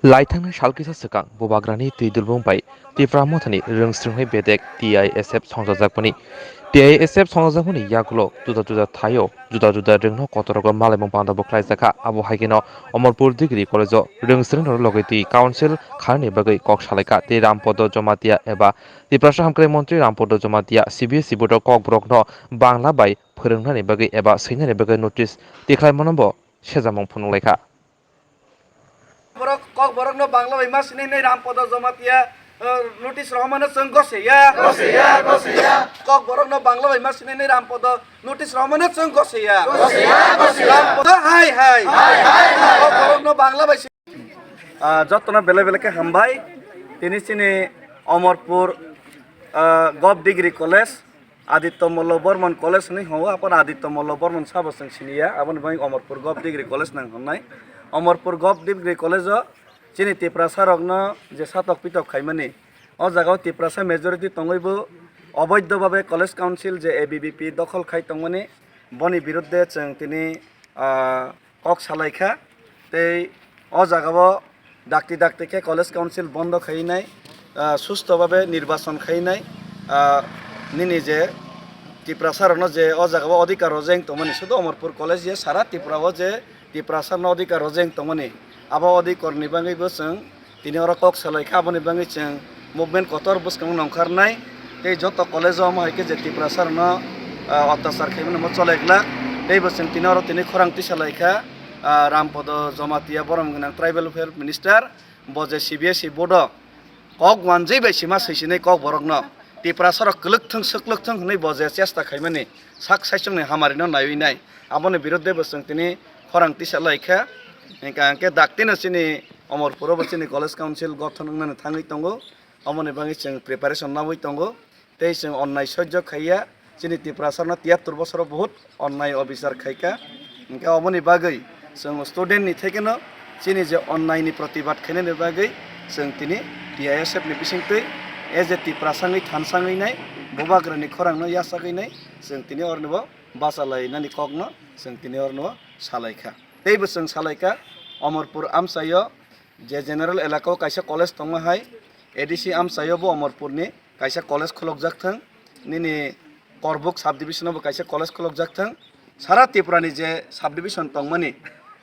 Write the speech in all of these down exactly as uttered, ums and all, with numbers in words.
Laithangni sal kisa swkang Bubagrani twi dulbung bai Tipra Mothani rwngsrwngni bedek T I S F songchajakmani. T I S F songchajakmani yagulo juda juda thaio juda juda rwngno kotorogo malaimung panda bo khlaijakha. Abo hai kheno Omorpur Degree College-o rwngsrwngno logwi twi council kharni bagwi kok salaikha tei Rampodo Jomatia eba Tiprasa Hamkrai Montri Rampodo Jomatia C B S E board-o kokborokno Bangla bai phwrwngnani bagwi eba swinani bagwi notice tikhlaimano bo sejamung phunuk laikha. Borok, kokborokno Bangla bai ma sinai nai Rampodo Jomatia, eh, notice rohormano chwng gose ya. Gose ya, gose ya. Kokborokno Bangla bai ma sinai nai Rampodo notice rohormano chwng gose ya. Gose ya, gose ya. Rampodo hai hai. Hai, hai, hai. Kokborokno Bangla bai si- Ah, jotono belai belai khe hambai. Tini chini Omorpur, ah, Gov Degree College. Aditya Mollo Bormon College hinwi hwngo, apor Aditya Mollo Bormon sabo chwng siniya, aboni bagwi Omorpur Gov Degree College nang hwnwi. Omorpur Gov Degree College-o chini Tiprasa rokno je satok pitok khaimani, o jagao Tiprasa majority tongwibo oboidho babe College Council je A B V P dokhol khai tongmani, boni biruddhe chwng tini, ah, kok salaikha, tei o jagao dakti dakti khe College Council bondo khainai, ah, susto babe nirbachon khainai, ah, nini je Tiprasa rokno je o jagao odhikar rojeng tongmani, sudu Omorpur College je sara Tripura o je Tiprasa rokno odhikar rojeng tongmani, abo odhikarni bagwi bo chwng tini oro kok salaikha, aboni bagwi chwng movement kotor bwskango nongkharnai, tei joto college-o omo hai khe je Tiprasa rokno, ah, otyachar khaimani omo chole glak, tei bo chwng tini oro tini khorang tisa laikha, ah, Rampodo Jomatia Borom Gwnang Tribal Welfare Minister, bo je C B S E board-o kok wanjwi bai sima swisinai kokborokno Tiprasa rok kwlwk thung swklwk thung hwnwi bo je chesta khaimani sak saichungni hamarino naiwi nai, aboni biruddhe bo chwng tini khorang tisa laikha, hwnkha hwnkhe daktino chini Omorpuro bo chini College Council gothon wngnani thangwi tongo, omoni bagwi chwng preparation nawi tongo, tei chwng onnai sojjo khaiya, chini Tiprasa rokno tiyattor bosoro bahut onnai obisar khaikha, hwnkhe omoni bagwi chwng student ni thekeno chini je onnai ni protibad khainani bagwi chwng tini T I S F ni bisingtwi as a Tiprasa wngwi thansa wngwi nai, Bubagrani khorangno yachagwi nai chwng tini oronibo bachalainani kokno chwng tini oronibo salaikha. Teibo chwng salaikha, Omorpur amchaio je general elaka o kaisa college tongma hai, A D C amchaio bo Omorpurni kaisa college khulokjak thung, nini Korbuk subdivision o bo kaisa college khulokjak thung, sara Tripura ni je subdivision tongmani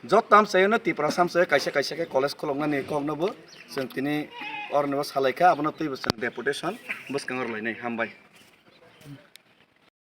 joto amchaio no Tripura samchaio kaisa kaisa khe college khuloknani kokno bo chwng tini oronibo salaikha, abono twibo chwng deputation bwskango rwlainai. Hambai.